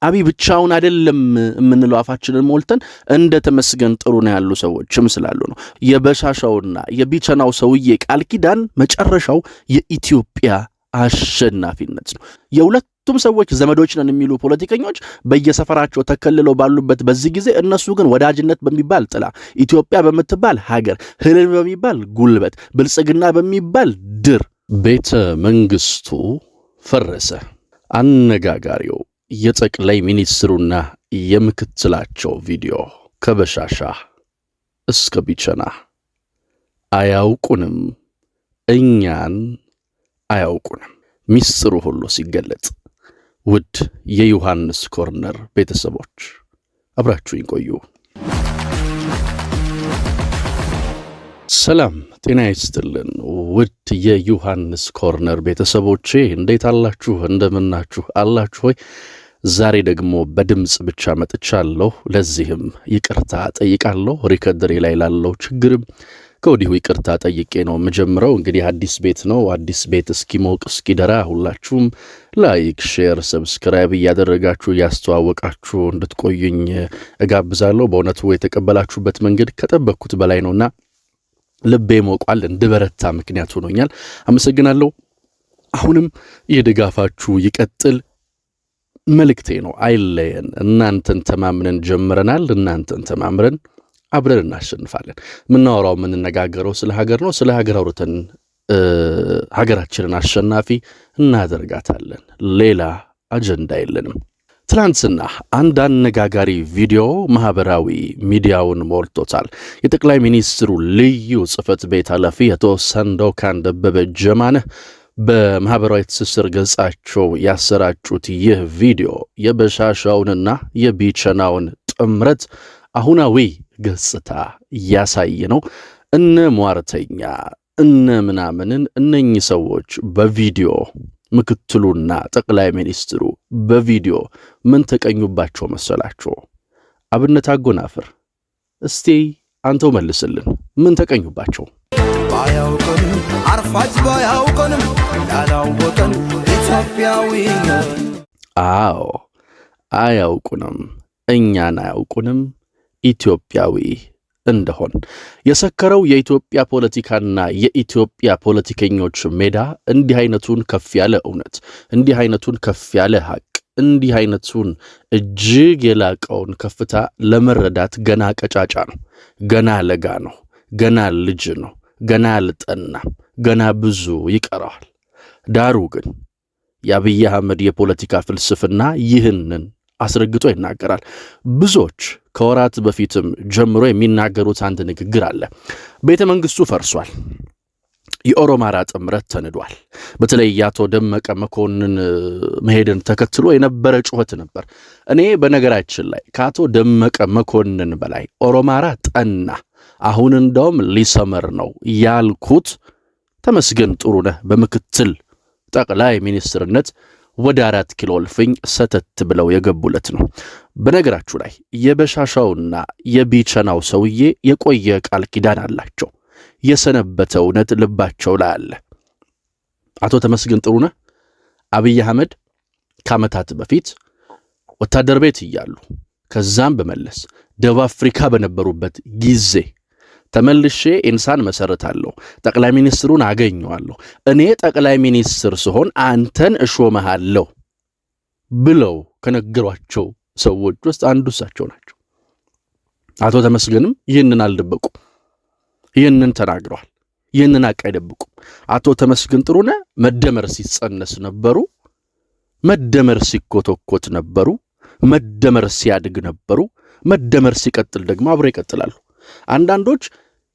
አብይ ብቻውን አይደለም የምንለው አፋችንን ሞልተን እንደ ተመስገን ጥሩነህ ያሉ ሰዎችም ስላሉ ነው። የበሻሻውና የቢቸናው ሰውዬ ቃል ኪዳን መጨረሻው የኢትዮጵያ አሸናፊነት ነው። የሁለቱም ሰዎች ዘመዶች ነን የሚሉ ፖለቲከኞች በየሰፈራቸው ተከልለው ባሉበት በዚህ ጊዜ እነሱ ግን ወዳጅነት በሚባል ጥላ፣ ኢትዮጵያ በምትባል ሀገር፣ ህልም በሚባል ጉልበት፣ ብልጽግና በሚባል ድር ቤተ መንግስቱ ፈረሰ። አነጋጋሪው የጠቅላይ ሚኒስትሩና የምክትላቸው ቪዲዮ ከበሻሻ እስከ ቢቸና አያውቁንም፣ እኛን አያውቁንም። ሚስጥሩ ሁሉ ሲገለጥ ውድ የዮሐንስ ኮርነር ቤተሰቦች አብራችሁኝ ቆዩ። ሰላም ጤና ይስጥልን። ውድ የዮሐንስ ኮርነር ቤተሰቦቼ እንዴት አላችሁ? እንደምናችሁ አላችሁ ሆይ? ዛሬ ደግሞ በድምፅ ብቻ መጥቻለሁ። ለዚህም ይቅርታ ጠይቃለሁ። recorder ኤ ላይ ላለው ችግርም ከወዲሁ ይቅርታ ጠይቄ ነው የምጀምረው። እንግዲህ አዲስ ቤት ነው። አዲስ ቤት እስኪሞቅ እስኪደራ ሁላችሁም like፣ share፣ subscribe እያደረጋችሁ እያስተዋወቃችሁ እንድትቆዩኝ እጋብዛለሁ። በእውነቱ የተቀበላችሁበት መንገድ ከጠበቅኩት በላይ ነውና ልቤ ሞቋል፣ እንድበረታ ምክንያት ሆኖኛል። አመሰግናለሁ። አሁንም የድጋፋችሁ ይቀጥል መልእክቴ ነው። አይለየን። እናንተን ተማምነን ጀምረናል። እናንተን ተማምረን አብረን እናሸንፋለን። የምናወራው የምንነጋገረው ስለ ሀገር ነው። ስለ ሀገር አውርተን ሀገራችንን አሸናፊ እናደርጋታለን። ሌላ አጀንዳ የለንም። ትላንትና አንድ አነጋጋሪ ቪዲዮ ማህበራዊ ሚዲያውን ሞልቶታል። የጠቅላይ ሚኒስትሩ ልዩ ጽሕፈት ቤት ኃላፊ አቶ ሰንዶካን ደበበ ጀማነህ በማህበራዊ ትስስር ገጻቸው ያሰራጩት ይህ ቪዲዮ የበሻሻውንና የቢቸናውን ጥምረት አሁናዊ ገጽታ እያሳየ ነው። እነ ሟርተኛ እነ ምናምንን እነኚህ ሰዎች በቪዲዮ ምክትሉና ጠቅላይ ሚኒስትሩ በቪዲዮ ምን ተቀኙባቸው መሰላቸው? አብነት አጎናፍር እስቲ አንተው መልስልን። ምን ተቀኙባቸው? ባያውቀንም አርፋጅ ባያውቀንም ያላወቀን ኢትዮጵያዊ ነን። አዎ አያውቁንም፣ እኛን አያውቁንም ኢትዮጵያዊ እንደሆን። የሰከረው የኢትዮጵያ ፖለቲካና የኢትዮጵያ ፖለቲከኞች ሜዳ እንዲህ አይነቱን ከፍ ያለ እውነት፣ እንዲህ አይነቱን ከፍ ያለ ሀቅ፣ እንዲህ አይነቱን እጅግ የላቀውን ከፍታ ለመረዳት ገና ቀጫጫ ነው፣ ገና ለጋ ነው፣ ገና ልጅ ነው፣ ገና አልጠናም፣ ገና ብዙ ይቀረዋል። ዳሩ ግን የአብይ አህመድ የፖለቲካ ፍልስፍና ይህንን አስረግጦ ይናገራል። ብዙዎች ከወራት በፊትም ጀምሮ የሚናገሩት አንድ ንግግር አለ። ቤተ መንግስቱ ፈርሷል። የኦሮማራ ጥምረት ተንዷል። በተለይ የአቶ ደመቀ መኮንን መሄድን ተከትሎ የነበረ ጩኸት ነበር። እኔ በነገራችን ላይ ከአቶ ደመቀ መኮንን በላይ ኦሮማራ ጠና፣ አሁን እንደውም ሊሰመር ነው ያልኩት ተመስገን ጥሩነህ በምክትል ጠቅላይ ሚኒስትርነት ወደ 4 ኪሎ እልፍኝ ሰተት ብለው የገቡለት ነው። በነገራችሁ ላይ የበሻሻውና የቢቸናው ሰውዬ የቆየ ቃል ኪዳን አላቸው። የሰነበተ እውነት ልባቸው ላይ አለ። አቶ ተመስገን ጥሩነህ አብይ አህመድ ከዓመታት በፊት ወታደር ቤት እያሉ ከዛም በመለስ ደቡብ አፍሪካ በነበሩበት ጊዜ ተመልሼ ኢንሳን መሰረታለሁ፣ ጠቅላይ ሚኒስትሩን አገኘዋለሁ፣ እኔ ጠቅላይ ሚኒስትር ስሆን አንተን እሾመሃለሁ ብለው ከነገሯቸው ሰዎች ውስጥ አንዱ እሳቸው ናቸው። አቶ ተመስገንም ይህንን አልደበቁም። ይህንን ተናግረዋል። ይህንን ሀቅ አይደብቁም። አቶ ተመስገን ጥሩነህ መደመር ሲጸነስ ነበሩ፣ መደመር ሲኮተኮት ነበሩ፣ መደመር ሲያድግ ነበሩ፣ መደመር ሲቀጥል ደግሞ አብረው ይቀጥላሉ። አንዳንዶች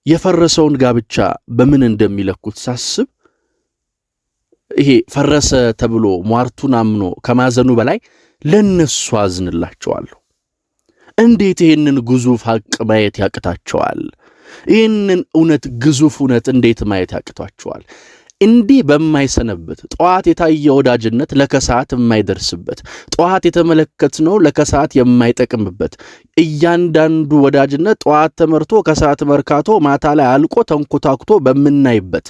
የፈረሰውን ጋብቻ በምን እንደሚለኩት ሳስብ ይሄ ፈረሰ ተብሎ ሟርቱን አምኖ ከማዘኑ በላይ ለነሱ አዝንላቸዋለሁ። እንዴት ይህንን ግዙፍ ሀቅ ማየት ያቅታቸዋል? ይህንን እውነት ግዙፍ እውነት እንዴት ማየት ያቅቷቸዋል? እንዲህ በማይሰነብት ጠዋት የታየ ወዳጅነት ለከሰዓት የማይደርስበት፣ ጠዋት የተመለከትነው ለከሰዓት የማይጠቅምበት፣ እያንዳንዱ ወዳጅነት ጠዋት ተመርቶ ከሰዓት መርካቶ ማታ ላይ አልቆ ተንኮታኩቶ በምናይበት፣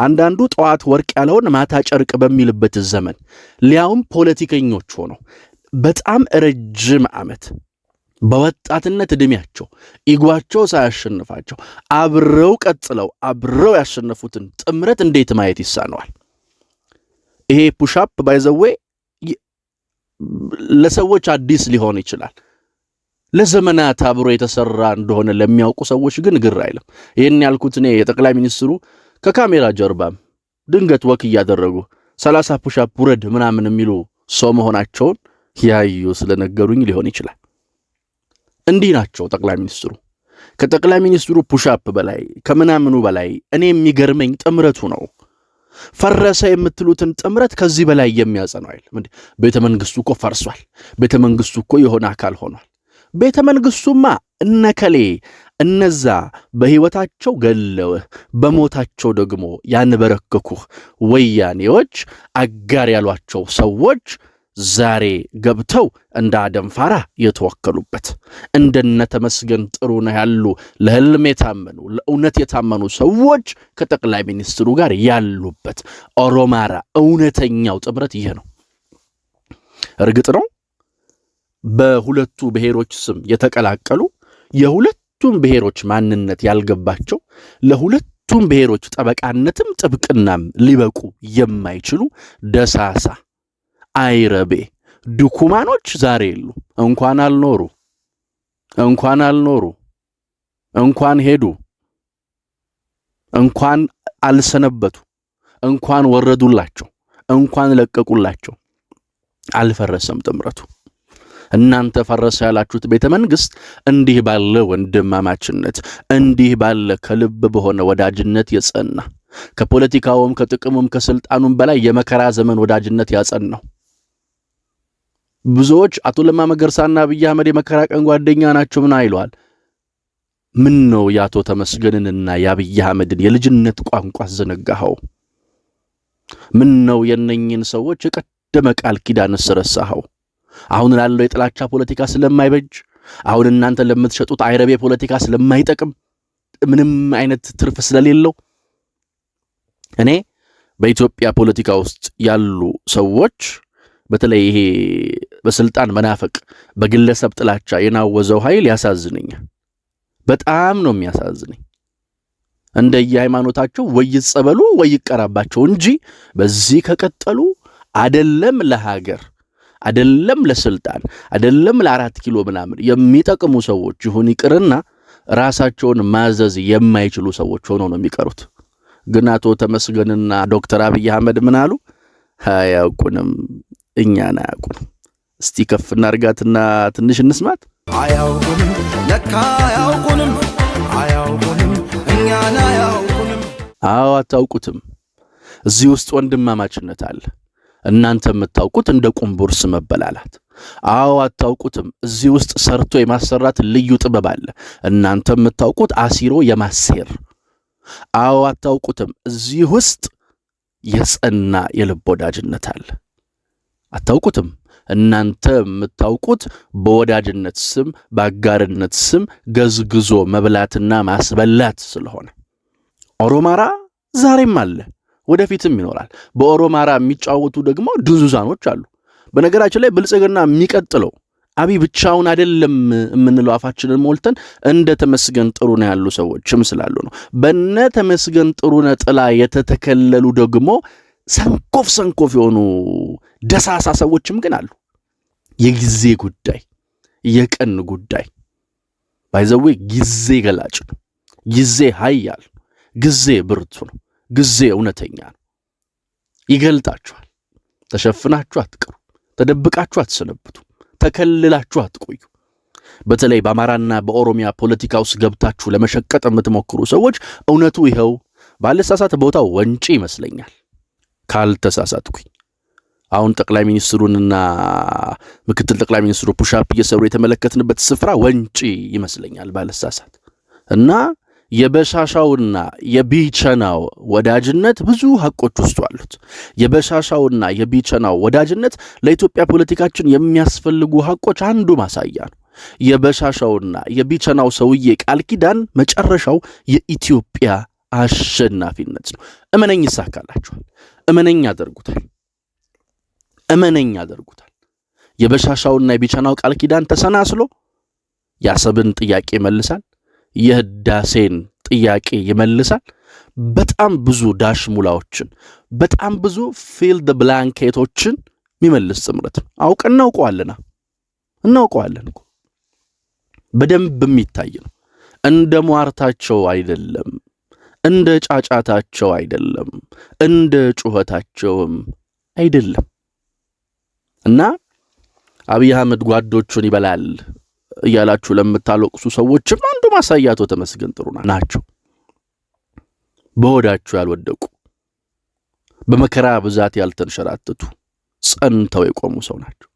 አንዳንዱ ጠዋት ወርቅ ያለውን ማታ ጨርቅ በሚልበት ዘመን ሊያውም ፖለቲከኞች ሆነው በጣም ረጅም ዓመት በወጣትነት ዕድሜያቸው ego ኣቸው ሳያሸንፋቸው አብረው ቀጥለው አብረው ያሸነፉትን ጥምረት እንዴት ማየት ይሳነዋል? ይሄ push-up by the way ለሰዎች አዲስ ሊሆን ይችላል። ለዘመናት አብሮ የተሰራ እንደሆነ ለሚያውቁ ሰዎች ግን ግር አይልም። ይህን ያልኩት እኔ የጠቅላይ ሚኒስትሩ ከካሜራ ጀርባም ድንገት walk እያደረጉ 30 push-up ውረድ ምናምን የሚሉ ሰው መሆናቸውን ያዩ ስለነገሩኝ ሊሆን ይችላል። እንዲህ ናቸው ጠቅላይ ሚኒስትሩ። ከጠቅላይ ሚኒስትሩ push-up በላይ፣ ከምናምኑ በላይ እኔ የሚገርመኝ ጥምረቱ ነው። ፈረሰ የምትሉትን ጥምረት ከዚህ በላይ የሚያጸነው አይደለም። ቤተ መንግስቱ እኮ ፈርሷል። ቤተ መንግስቱ እኮ የሆነ አካል ሆኗል። ቤተ መንግስቱማ እነከሌ እነዛ በሕይወታቸው ገለውህ በሞታቸው ደግሞ ያንበረከኩህ ወያኔዎች አጋር ያሏቸው ሰዎች ዛሬ ገብተው እንደ አደም ፋራ የተወከሉበት፣ እንደነ ተመስገን ጥሩነህ ያሉ ለህልም የታመኑ፣ ለእውነት የታመኑ ሰዎች ከጠቅላይ ሚኒስትሩ ጋር ያሉበት ኦሮማራ እውነተኛው ጥምረት ይህ ነው። እርግጥ ነው በሁለቱ ብሔሮች ስም የተቀላቀሉ፣ የሁለቱም ብሔሮች ማንነት ያልገባቸው፣ ለሁለቱም ብሔሮች ጠበቃነትም ጥብቅናም ሊበቁ የማይችሉ ደሳሳ አይረቤ ድኩማኖች ዛሬ የሉ። እንኳን አልኖሩ፣ እንኳን አልኖሩ፣ እንኳን ሄዱ፣ እንኳን አልሰነበቱ፣ እንኳን ወረዱላቸው፣ እንኳን ለቀቁላቸው። አልፈረሰም ጥምረቱ። እናንተ ፈረሰ ያላችሁት ቤተ መንግስት እንዲህ ባለ ወንድማማችነት፣ እንዲህ ባለ ከልብ በሆነ ወዳጅነት የጸና፣ ከፖለቲካውም ከጥቅሙም ከስልጣኑም በላይ የመከራ ዘመን ወዳጅነት ያጸናው። ብዙዎች አቶ ለማ መገርሳና አብይ አህመድ የመከራ ቀን ጓደኛ ናቸው ምን አይለዋል። ምን ነው የአቶ ተመስገንንና የአብይ አህመድን የልጅነት ቋንቋ ዘነጋኸው? ምን ነው የነኝን ሰዎች የቀደመ ቃል ኪዳን ረሳኸው? አሁን ላለው የጥላቻ ፖለቲካ ስለማይበጅ፣ አሁን እናንተ ለምትሸጡት አይረቤ ፖለቲካ ስለማይጠቅም፣ ምንም አይነት ትርፍ ስለሌለው። እኔ በኢትዮጵያ ፖለቲካ ውስጥ ያሉ ሰዎች፣ በተለይ ይሄ በስልጣን መናፈቅ፣ በግለሰብ ጥላቻ የናወዘው ኃይል ያሳዝነኛል። በጣም ነው የሚያሳዝነኝ። እንደየሃይማኖታቸው ወይ ይጸበሉ ወይ ይቀራባቸው እንጂ በዚህ ከቀጠሉ አደለም ለሀገር፣ አደለም ለስልጣን፣ አደለም ለአራት ኪሎ ምናምን የሚጠቅሙ ሰዎች ይሁን ይቅርና ራሳቸውን ማዘዝ የማይችሉ ሰዎች ሆነው ነው የሚቀሩት። ግን አቶ ተመስገንና ዶክተር አብይ አህመድ ምን አሉ? አያውቁንም፣ እኛን አያውቁንም። እስቲ ከፍ እናርጋትና ትንሽ እንስማት። አያውቁንም ለካ አያውቁንም፣ አያውቁንም፣ እኛን አያውቁንም። አዎ አታውቁትም። እዚህ ውስጥ ወንድማማችነት አለ። እናንተ የምታውቁት እንደ ቁንቡርስ መበላላት። አዎ አታውቁትም። እዚህ ውስጥ ሰርቶ የማሰራት ልዩ ጥበብ አለ። እናንተ የምታውቁት አሲሮ የማሴር። አዎ አታውቁትም። እዚህ ውስጥ የጸና የልብ ወዳጅነት አለ። አታውቁትም። እናንተ የምታውቁት በወዳጅነት ስም፣ በአጋርነት ስም ገዝግዞ መብላትና ማስበላት ስለሆነ ኦሮማራ ዛሬም አለ፣ ወደፊትም ይኖራል። በኦሮማራ የሚጫወቱ ደግሞ ድንዙዛኖች አሉ። በነገራችን ላይ ብልጽግና የሚቀጥለው አብይ ብቻውን አይደለም የምንለው አፋችንን ሞልተን እንደ ተመስገን ጥሩነህ ያሉ ሰዎችም ስላሉ ነው። በነ ተመስገን ጥሩነህ ጥላ የተተከለሉ ደግሞ ሰንኮፍ ሰንኮፍ የሆኑ ደሳሳ ሰዎችም ግን አሉ። የጊዜ ጉዳይ፣ የቀን ጉዳይ። By the way ጊዜ ገላጭ ነው። ጊዜ ኃያል፣ ጊዜ ብርቱ ነው። ጊዜ እውነተኛ ነው። ይገልጣችኋል። ተሸፍናችሁ አትቀሩ። ተደብቃችሁ አትሰነብቱ። ተከልላችሁ አትቆዩ። በተለይ በአማራና በኦሮሚያ ፖለቲካ ውስጥ ገብታችሁ ለመሸቀጥ የምትሞክሩ ሰዎች እውነቱ ይኸው። ባልሳሳት ቦታው ወንጪ ይመስለኛል ካልተሳሳትኩኝ። አሁን ጠቅላይ ሚኒስትሩንና ምክትል ጠቅላይ ሚኒስትሩ push-up እየሰሩ የተመለከትንበት ስፍራ ወንጪ ይመስለኛል ባልሳሳት። እና የበሻሻውና የቢቸናው ወዳጅነት ብዙ ሐቆች ውስጡ አሉት። የበሻሻውና የቢቸናው ወዳጅነት ለኢትዮጵያ ፖለቲካችን የሚያስፈልጉ ሐቆች አንዱ ማሳያ ነው። የበሻሻውና የቢቸናው ሰውዬ ቃል ኪዳን መጨረሻው የኢትዮጵያ አሸናፊነት ነው። እመነኝ ይሳካላችኋል። እመነኝ ያደርጉታል። እመነኝ ያደርጉታል። የበሻሻውና የቢቸናው ቃል ኪዳን ተሰናስሎ የአሰብን ጥያቄ ይመልሳል። የህዳሴን ጥያቄ ይመልሳል። በጣም ብዙ dash ሙላዎችን፣ በጣም ብዙ fill the blank ኦችን የሚመልስ ጥምረት ነው። አውቀን እናውቀዋለና፣ እናውቀዋለን እኮ፣ በደንብ የሚታይ ነው። እንደ ሟርታቸው አይደለም፣ እንደ ጫጫታቸው አይደለም፣ እንደ ጩኸታቸውም አይደለም። እና አብይ አህመድ ጓዶቹን ይበላል እያላችሁ ለምታለቅሱ ሰዎችም አንዱ ማሳያ አቶ ተመስገን ጥሩነህ ናቸው። በሆዳቸው ያልወደቁ፣ በመከራ ብዛት ያልተንሸራተቱ፣ ጸንተው የቆሙ ሰው ናቸው።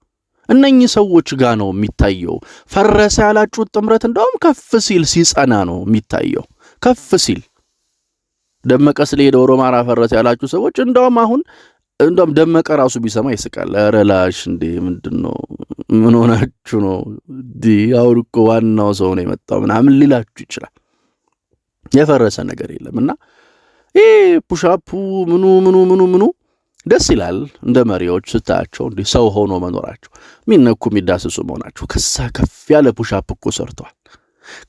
እነኚህ ሰዎች ጋ ነው የሚታየው። ፈረሰ ያላችሁት ጥምረት እንደውም ከፍ ሲል ሲጸና ነው የሚታየው። ከፍ ሲል ደመቀ ስለሄደ ኦሮማራ ፈረሰ ያላችሁ ሰዎች እንደውም አሁን እንደውም ደመቀ ራሱ ቢሰማ ይስቃል። ኧረ ላሽ እንዴ፣ ምንድን ነው? ምን ሆናችሁ ነው? አሁን እኮ ዋናው ሰው ነው የመጣው ምናምን ሊላችሁ ይችላል። የፈረሰ ነገር የለም። እና ይህ push up ኡ ምኑ ምኑ ምኑ ምኑ ደስ ይላል። እንደ መሪዎች ስታያቸው እንዲህ ሰው ሆኖ መኖራቸው፣ የሚነኩ የሚዳስሱ መሆናቸው። ከዛ ከፍ ያለ push up እኮ ሰርተዋል።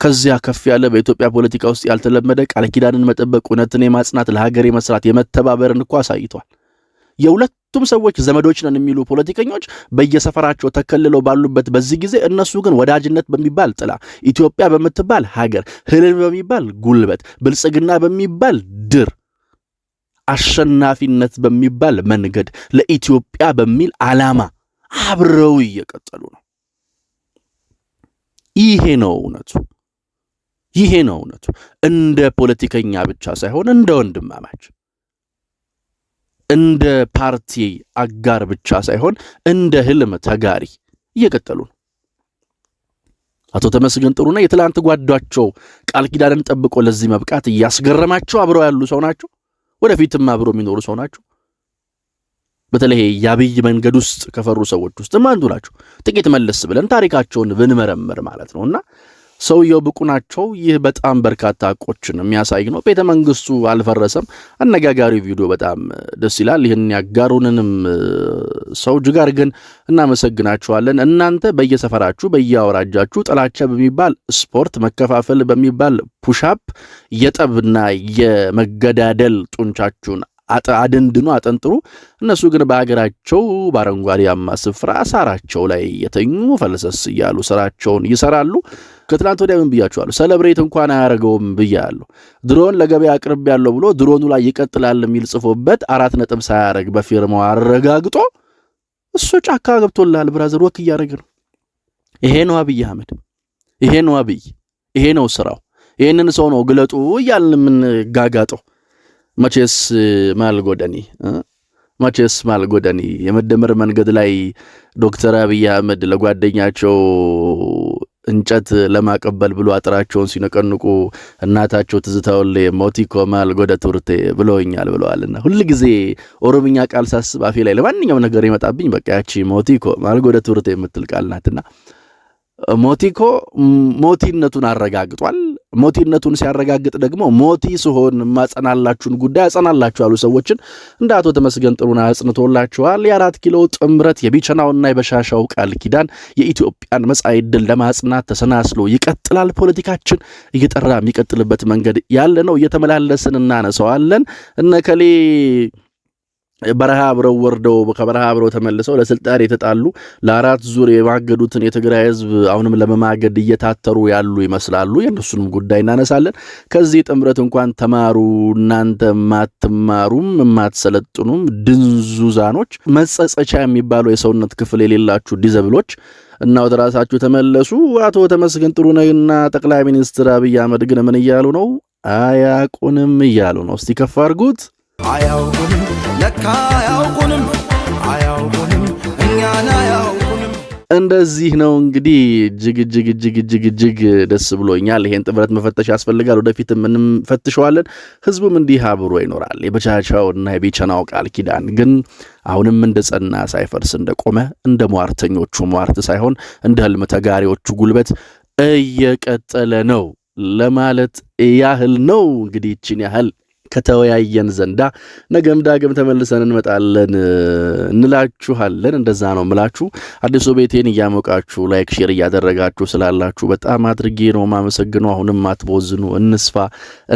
ከዚያ ከፍ ያለ በኢትዮጵያ ፖለቲካ ውስጥ ያልተለመደ ቃል ኪዳንን መጠበቅ፣ እውነትን የማጽናት፣ ለሀገር የመስራት፣ የመተባበርን እኮ አሳይተዋል። የሁለቱም ሰዎች ዘመዶች ነን የሚሉ ፖለቲከኞች በየሰፈራቸው ተከልለው ባሉበት በዚህ ጊዜ እነሱ ግን ወዳጅነት በሚባል ጥላ፣ ኢትዮጵያ በምትባል ሀገር፣ ህልም በሚባል ጉልበት፣ ብልጽግና በሚባል ድር፣ አሸናፊነት በሚባል መንገድ፣ ለኢትዮጵያ በሚል ዓላማ አብረው እየቀጠሉ ነው። ይሄ ነው እውነቱ። ይሄ ነው እውነቱ። እንደ ፖለቲከኛ ብቻ ሳይሆን እንደ ወንድማማች፣ እንደ ፓርቲ አጋር ብቻ ሳይሆን እንደ ህልም ተጋሪ እየቀጠሉ ነው። አቶ ተመስገን ጥሩነህ የትላንት ጓዷቸው ቃል ኪዳንን ጠብቆ ለዚህ መብቃት እያስገረማቸው አብረው ያሉ ሰው ናቸው። ወደፊትም አብረው የሚኖሩ ሰው ናቸው። በተለይ የአብይ መንገድ ውስጥ ከፈሩ ሰዎች ውስጥም አንዱ ናቸው። ጥቂት መለስ ብለን ታሪካቸውን ብንመረምር ማለት ነው። እና ሰውየው ብቁ ናቸው። ይህ በጣም በርካታ ሐቆችን የሚያሳይ ነው። ቤተ መንግስቱ አልፈረሰም። አነጋጋሪው ቪዲዮ በጣም ደስ ይላል። ይህን ያጋሩንንም ሰው እጅግ አድርገን እናመሰግናችኋለን። እናንተ በየሰፈራችሁ በየአውራጃችሁ ጥላቻ በሚባል ስፖርት፣ መከፋፈል በሚባል push up የጠብና የመገዳደል ጡንቻችሁን አደንድኑ፣ አጠንጥሩ። እነሱ ግን በሀገራቸው በአረንጓዴያማ ስፍራ ሳራቸው ላይ የተኙ ፈልሰስ እያሉ ስራቸውን ይሰራሉ። ከትላንት ወዲያ ምን ብያችኋለሁ? Celebrate እንኳን አያደርገውም ብያለሁ። ድሮን ለገበያ አቅርብ ያለው ብሎ ድሮኑ ላይ ይቀጥላል የሚል ጽፎበት 4 ነጥብ ሳያደርግ በፊርማው አረጋግጦ እሱ ጫካ ገብቶልሃል። Brother walk እያደረገ ነው። ይሄ ነው አብይ አህመድ። ይሄ ነው አብይ። ይሄ ነው ስራው። ይሄንን ሰው ነው ግለጡ እያልን የምንጋጋጠው። መቼስ maal godhani፣ መቼስ maal godhani፣ የመደመር መንገድ ላይ ዶክተር አብይ አህመድ ለጓደኛቸው እንጨት ለማቀበል ብሎ አጥራቸውን ሲነቀንቁ እናታቸው ትዝታውል "mootii koo maal godhaa turte" ብለውኛል ብለዋልና ሁልጊዜ ኦሮምኛ ቃል ሳስብ አፌ ላይ ለማንኛውም ነገር ይመጣብኝ በቃ ያቺ "mootii koo maal godhaa turte" የምትል ቃል ናትና mootii koo ሞቲነቱን አረጋግጧል። ሞቲነቱን ሲያረጋግጥ ደግሞ ሞቲ ስሆን ማጸናላችሁን ጉዳይ አጸናላችሁ ያሉ ሰዎችን እንደ አቶ ተመስገን ጥሩነህ አጽንቶላችኋል። የ4 ኪሎ ጥምረት፣ የቢቸናውና የበሻሻው ቃል ኪዳን የኢትዮጵያን መጻኢ ዕድል ለማጽናት ተሰናስሎ ይቀጥላል። ፖለቲካችን እየጠራ የሚቀጥልበት መንገድ ያለ ነው። እየተመላለስን እናነሳዋለን። እነከሌ በረሃ አብረው ወርደው ከበረሃ አብረው ተመልሰው ለስልጣን የተጣሉ፣ ለአራት ዙር የማገዱትን የትግራይ ሕዝብ አሁንም ለመማገድ እየታተሩ ያሉ ይመስላሉ። የእነሱንም ጉዳይ እናነሳለን። ከዚህ ጥምረት እንኳን ተማሩ እናንተ የማትማሩም የማትሰለጥኑም ድንዙዛኖች፣ መጸጸቻ የሚባለው የሰውነት ክፍል የሌላችሁ disable ኦች እና ወደ ራሳችሁ ተመለሱ። አቶ ተመስገን ጥሩነህና ጠቅላይ ሚኒስትር አብይ አህመድ ግን ምን እያሉ ነው? አያውቁንም እያሉ ነው። እስቲ ከፍ አድርጉት። አያውቁንም ለካ አያውቁንም፣ አያውቁንም፣ እኛን አያውቁንም። እንደዚህ ነው እንግዲህ። እጅግ እጅግ እጅግ እጅግ እጅግ ደስ ብሎኛል። ይሄን ጥምረት መፈተሽ ያስፈልጋል። ወደፊትም እንፈትሸዋለን። ህዝቡም እንዲህ አብሮ ይኖራል። የበቻቻው እና የቢቸናው ቃል ኪዳን ግን አሁንም እንደ ጸና፣ ሳይፈርስ እንደቆመ፣ እንደ ሟርተኞቹ ሟርት ሳይሆን እንደ ህልም ተጋሪዎቹ ጉልበት እየቀጠለ ነው ለማለት ያህል ነው። እንግዲህ ይችን ያህል ከተወያየን ዘንዳ ነገም ዳግም ተመልሰን እንመጣለን እንላችኋለን። እንደዛ ነው ምላችሁ። አዲሱ ቤቴን እያሞቃችሁ like፣ share እያደረጋችሁ ስላላችሁ በጣም አድርጌ ነው ማመሰግነው። አሁንም አትቦዝኑ፣ እንስፋ፣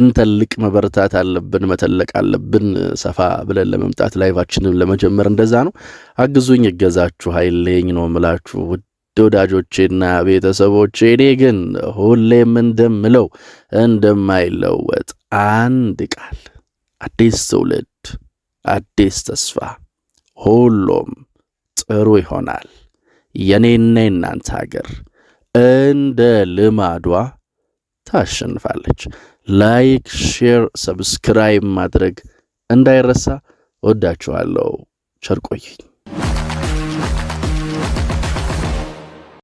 እንተልቅ። መበርታት አለብን፣ መተለቅ አለብን። ሰፋ ብለን ለመምጣት live ኣችንን ለመጀመር እንደዛ ነው። አግዙኝ፣ እገዛችሁ አይለየኝ ነው ምላችሁ ውድ ወዳጆቼና ቤተሰቦቼ። እኔ ግን ሁሌም እንደምለው እንደማይለወጥ አንድ ቃል፣ አዲስ ትውልድ፣ አዲስ ተስፋ፣ ሁሉም ጥሩ ይሆናል። የኔና የናንተ ሀገር እንደ ልማዷ ታሸንፋለች። Like፣ share፣ subscribe ማድረግ እንዳይረሳ። ወዳችኋለሁ። ቸር ቆዩኝ።